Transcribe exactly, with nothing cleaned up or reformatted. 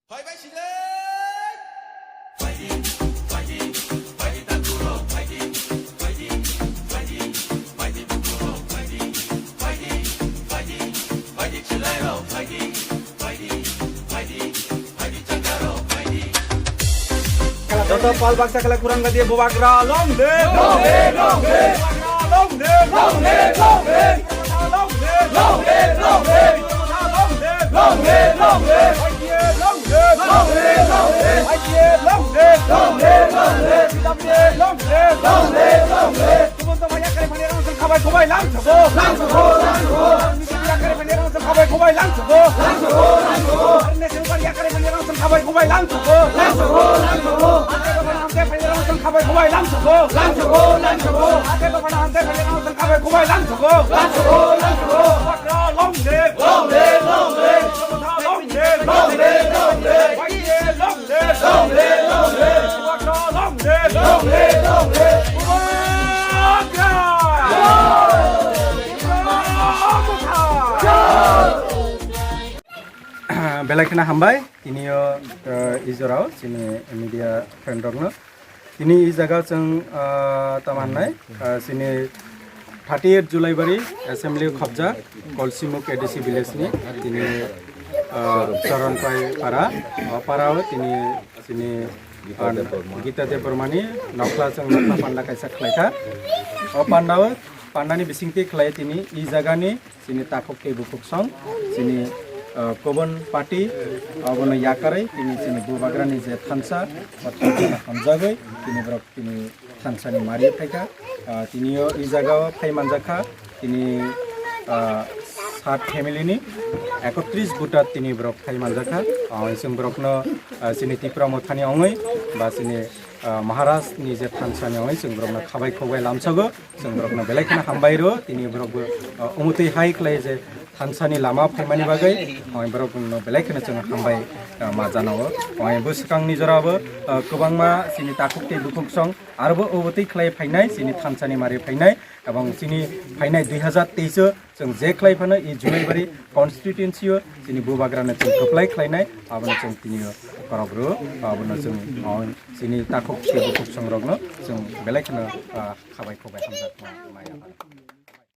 Phaibai sile! Phaidi, phaidi, phaidi takurok, phaidi, phaidi, phaidi, phaidi bukurok, phaidi, phaidi, phaidi, phaidi chwlairok, phaidi, phaidi, phaidi, phaidi chakarok, phaidi. Joto pal baksa khlai kurang gadi bubagra long live! Long live, long live! Bubagra long live! Long live, long live! Bubagra long live! Long live, long live! Bubagra long live! Long live, long live! Y T A long live! Long live, long live! Y T A long live! Long live, long live! T W A long live! Long live, long live! Kubun tongma yakarwi phani rang song khabai khubai lang sogo! Lang sogo, lang sogo! Yakarwi phani rang song khabai khubai lang sogo! Lang sogo, lang sogo! Arne sengbar yakarwi phani rang song khabai khubai lang sogo! Lang sogo, lang sogo! Ate baba hamte phani rang song khabai khubai lang sogo! Lang sogo, lang sogo! Ate baba hamte phani rang song khabai khubai lang sogo! Lang sogo, lang sogo! Bubagra long live! Long live, long live! Bubagra long live! Long live, long live! Y T A long live! Long live, long live! Bubagra long live! Long live, long live! Bubagra! Belai kheno hambai, tini o, eh, ijorao, chini media friend rokno. Tini i jaga chwng, ah, tamo hwnwi, ah, chini thirty eight Julaibari assembly khobjak Kolsimuk A D C village ni tini, ah, Charanpai para, o para o tini chini, ah, Gita Debbarma ni nokla chwng nokla panda kaisa khlaikha. O panda o, panda ni bisingtwi khlai tini i jaga ni chini takhuk tei bukhuk song, chini, ah, kubun party, abono yakarwi tini chini bubagrani je thansa, o thansa hamjagwi tini borok tini thansa ni mari phaikha. Ah, tini o i jaga o phai manjakha tini, ah, sat family ni ekotris voter tini borok phai manjakha. Ah, chwng borokno, ah, chini Tipra Mothani ongwi ba chini, ah, Maharaj ni je thansa ni ongwi chwng borokno khabai khokbai lamsago. Chwng borokno belai kheno hambai rwo, tini borokbo, ah, umutwi hai khlai je thansani lama phaimani bagwi, ah, borokno belai kheno chwng hambai, ah, ma janao. Ah, bo swkangni jorabo, ah, kwbangma chini takhuk tei bukhuk song arobo umutwi khlai phainai, chini thansani mari phainai, ebong chini phainai dui hazar teis o chwng je khlai phano i Julaibari constituency o chini bubagrano chwng kwplai khlainai, abono chwng tini o korok rwo, abono chwng, ah, chini takhuk tei bukhuk song rokno chwng belai kheno, ah, khabai khokbai hamjakma maya.